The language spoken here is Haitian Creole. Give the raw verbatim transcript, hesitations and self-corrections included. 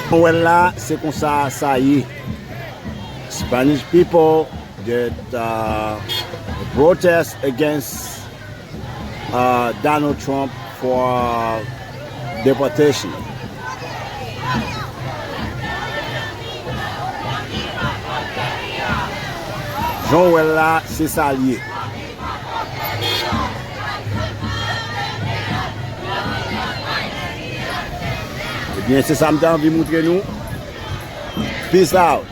Jan w wè l la, se konsa sa ye. Spanish people that uh, protest against uh, Donald Trump for deportation. Jan w wè l la, se sa l ye. Ebyen, se sa m te anvi moutre nou. Peace out.